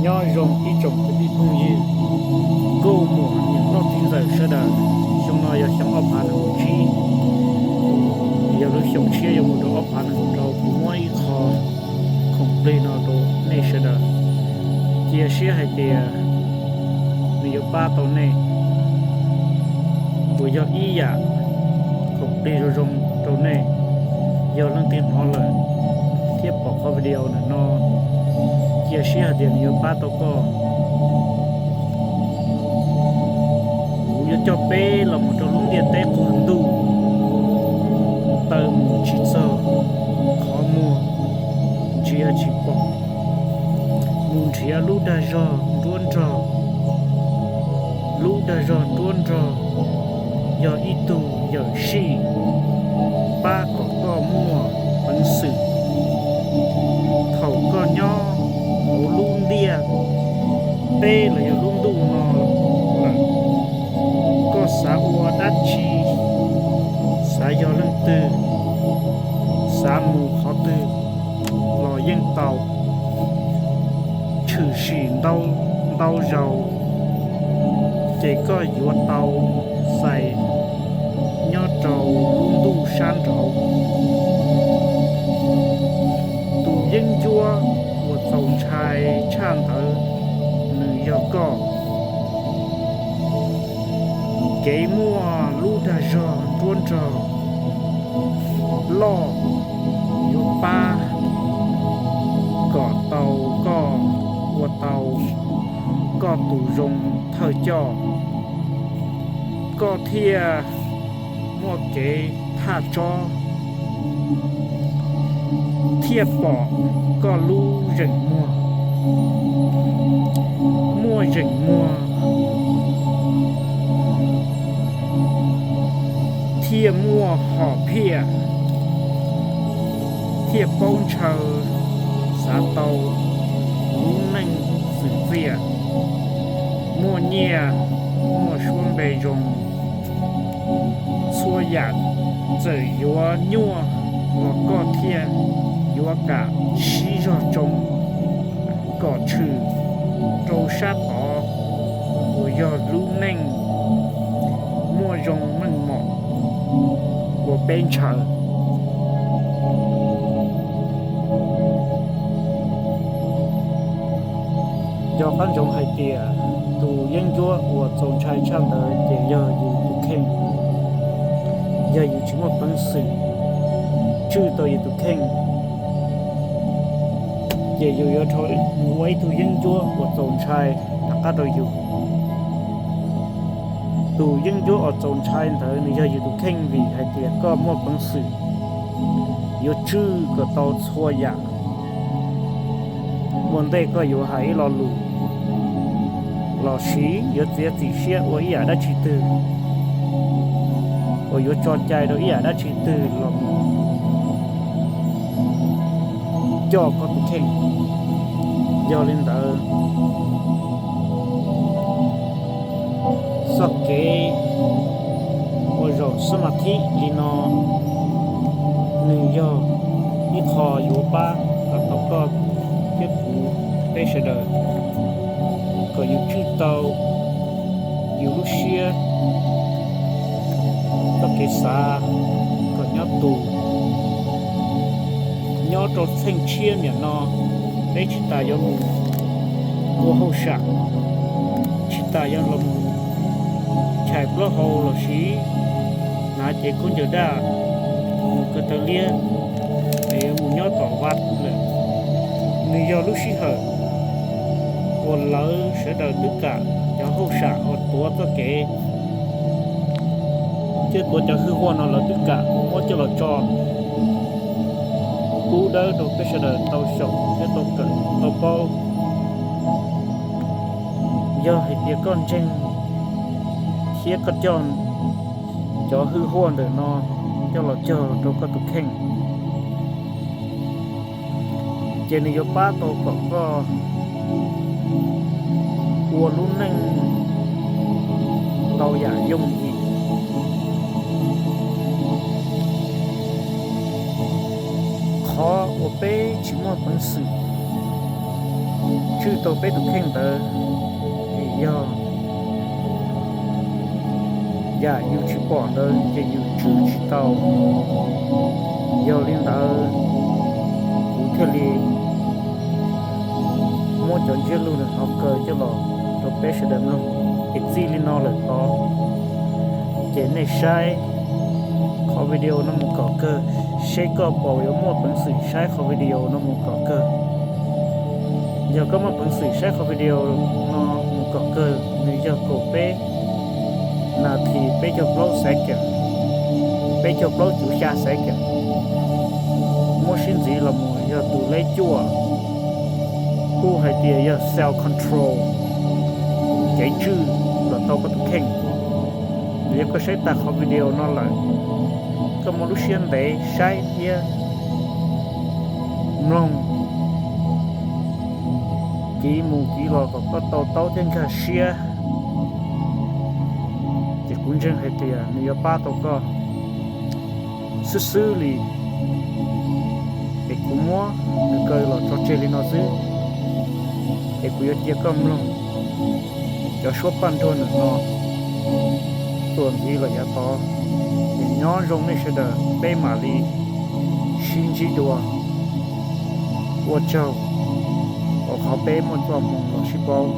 Nyob zoo ib tsoom kwv tij phooj ywg, nkauj muam niam hlob txiv ntxawm sawv daws, xyoo no yog xyoo ob phav nees nkaum tsib, yog lub xyoo tshiab yuav mus rau ob phav nees nkaum rau, kuv muab ib qho khoom plig no rau nej sawv daws, cia siab hais tias nws yuav pab tau nej. Kuv yog ib yam khoom plig zoo zoo rau nej, yog leej twg hnov lawm thiab pom qhov video ntawm no, cia siab hais tias nws yuav pab tau koj. Kuv yuav coj peb los mus rau lub ntiaj teb qub ntuj, taw mus tsis txog qhov muag, ntsia tsis pom, mus nrhiav lub dag zog nruab nrog. Lub dag zog nruab nrog yog ib tug yawm sij pab kom koj muaj peev xwm. Thaum koj nyob hauv lub ntiaj teb los yog lub ntuj no lawm, koj xav ua dab tsi, xav yog leej twg, xav mus qhov twg los yeej tau. Tshwm sim ntau ntau zaus ces koj yuav tau xais nyob rau lub ntuj sab nraud. Tus yeeb ncuab uas txaus ntshai tshaj ntawd nws yog koj. Kev muaj lub dag zog nruab nrog loj yuav pab kom tau koj ua tau koj tus zoo thawj coj, koj thiaj muaj kev thaj tsob, thiaj pom koj lub zeem muag. Muaj zeem muag thiaj muaj hom phiaj, thiaj paub ntshaw xav tau lub neej xwm txiaj, muaj nyiaj muaj suab npe zoo. Txhua yam txawm yuav nyuaj los koj thiaj yuav kam sib zog tsoo kom tshwm rau sab tod uas yog lub neej muaj zoo meej mom uas peb ntshaw. Nco qab ntsoov hais tias tus yeeb ncuab uas txaus ntshai tshaj ntawd ces yog yus tus kheej. Yog yus tsis muaj peev xwm tswj tau yus tus kheej, ces yus yuav rho mus ua ib tug yeeb ncuab uas txaus ntshai rov qab rau yus. Tus yeeb ncuab uas txaus ntshai ntawd nws yog yus tus kheej vim hais tias koj muaj peev xwm yuav tswj kom tau txhua yam. Ua ntej koj yuav hais ib lo lus lossis yuav txiav txim siab ua ib yam dab tsi twg, uas yuav tso cai rau ib yam dab tsi twg los coj koj tus kheej. Yog li ntawd, txoj kev ua zaum xab mas thib li no, nws yog ib qho yuav pab kom tau koj thiab kuv peb sawv daws, kom yus tswj tau yus lub siab, txoj kev xav kom nyob tus. Nyob rau txheej tshiab niam no, peb tsis tas yuav mus ua hauj sam, tsis tas yuav los mus chais plaub hau lossis hnav cev khaub ncaws daj, mus ko taw liab, es yuav mus nyob tom vaj lawm. Nws yog lub sij hawm uas lawv sawv daws twb kam, cov hauj sam uas tuav txoj kev thiab tuav cov hwj huaj no lawv twb kam muab coj los tso pub dawb rau peb sawv daws tau xyaum thiab tau kawm tau paub. Yog hais tias koj ntseeg thiab koj coj cov hwj huaj ntawm no coj los cog rau koj tus kheej, ces nws yuav pab tau kom koj ua lub neej tau yam yooj yim. Qhov uas peb tsis muaj peev xwm tswj tau peb tus kheej ntawd, vim yog yam yus tsis pom ntawd ces yus tswj tsis tau. Yog li ntawd, kuv thiaj li muab cov ntsiab lus no kaw coj los rau peb sawv daws mloog. Es txij li no lawm tod, ces nej saib qhov video no mus kom kawg, seb koj puas yuav muaj peev xwm saib qhov video no mus kom kawg. Yog koj muaj peev xwm saib qhov video no mus kom kawg, nws yog kaum peb nas this peb caug plaub second, peb caug plaub cuv xya second. Muab sib ntxiv los mus yog tus lej cuaj, kuj hais tias yog self control, kev tswj los tau koj tus kheej. Yog koj saib tag qhov video no lawm, koj muaj lub siab ntev saib thiab mloog kiv mus kiv los kom koj to taub thiab nkag siab, ces kuv ntseeg hais tias nws yuav pab tau koj xwb xwb li. Es kuv muab nws kaw los tso tseg li no xwb, es kuv yuav cia koj mloog cov suab paj nruag ntawm no txuas ntxiv los yav tod. Es nyob zoo nej sawv daws, peb mam li sib ntsib dua. Ua tsaug uas qhov peb muaj txoj hmoo los sib paub.